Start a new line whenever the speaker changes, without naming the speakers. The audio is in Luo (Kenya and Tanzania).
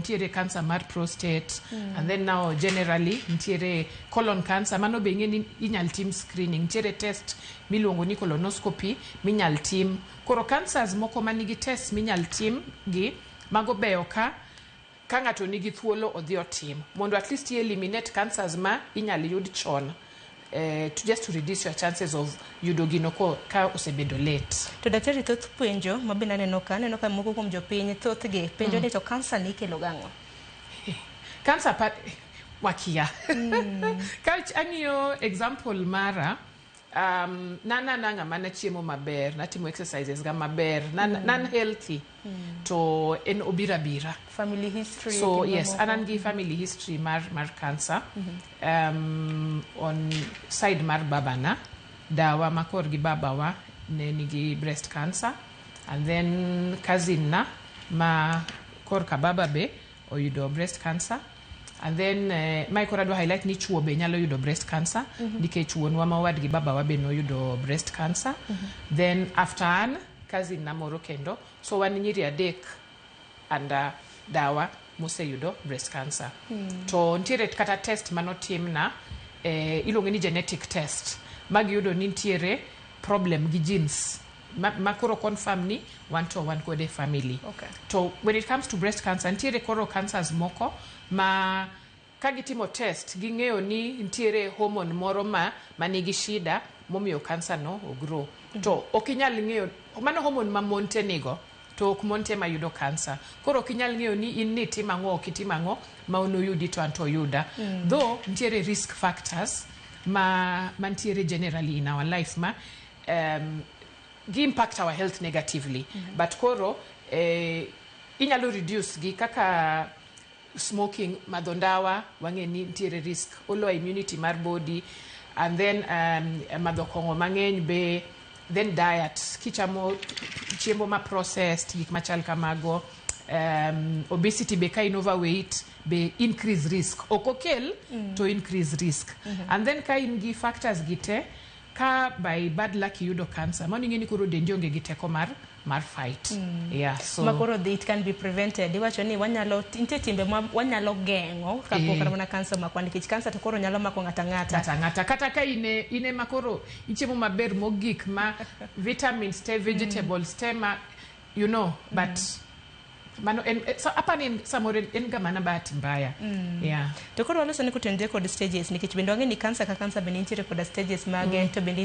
Ntiere cancer mar prostate, and then now generally ntiere colon cancer. Mano be ing'e ni inyal tim screening, ntiere test miluongo ni colonoscopy minyal tim. Koro cancers moko manigi test minyal tim gi mago beyo ka ng'ato nigi thuolo odhi otim mondo at least i eliminate cancers ma inyal yud chon, just to reduce your chances of yudo gino ko, ka osebedo late.
To daktari, thoth penjo ma bende aneno ka moko kuom jopiny thothgi penjo ni to kansa ni ikelo gang'o?
Cancer pa wakia. Ka ang'iyo example mara, nanana ng'ama nachiemo maber, natimo exercises ga maber, nan healthy, to en obiro abira.
Family history
So
kendo
yes,
moko.
An an gi family history mar cancer on side mar babana, dawa ma korgi babawa ne nigi breast cancer, and then cousin na ma korka baba be oyudo breast cancer. And then mae koro adwa highlight ni chuo be nyalo yudo breast cancer, nikech wuonwa ma owadgi babawa be noyudo breast cancer. Then after an, cousin na moro kendo, so wan nyiri adek and dawa moseyudo breast cancer. To ntiere kata test manotimna, iluonge ni genetic test, magiyudo ni ntiere problem gi genes ma koro confirm ni wan to wan kode e family. To when it comes to breast cancer, ntiere koro cancers moko ma ka gitimo test ging'eyo ni ntiere hormone moro ma manigi shida momiyo cancer no ogrow. To ok inyal ng'eyo mano hormone ma mon te nigo, to ok mon te mayudo cancer. Koro ok inyal ng'eyo ni in ni itim ang'o, ok itim ang'o ma noyudi to an to oyuda. Though ntiere risk factors ma mantiere generally in our life ma gi impact our health negatively, but koro inyalo reduce gi kaka smoking, madho ndawa. Wang'e ni nitiere risk, olow immunity mar body. And then madho kong'o mang'eny be, then diet, kichamo chiemo ma processed, gik machal kamago, obesity be, ka in overweight be increase risk, ok okel to increase risk. And then ka in gi factors gi te, ka by bad luck iyudo cancer, mano ing'e ni koro dendi onge gi teko mar fight. Yeah, so
ma koro it can be prevented. Iwacho ni wanyalo, nitie timbe ma wanyalo geng'o kapok kata mana kansa omakwa, nikech kansa to koro nyalo mako ng'ato ang'ata.
Ng'ata ang'ata, kata ka ine ma koro ichiemo maber mogik, ma vitamins te, vegetables te, ma but mano en so apani en samoro en ga mana bahati mbaya, yeah.
To koro waloso ni kotenore kod stages, nikech bende wang'e ni kansa ka kansa bende nitiere koda stages mage, to bende nitie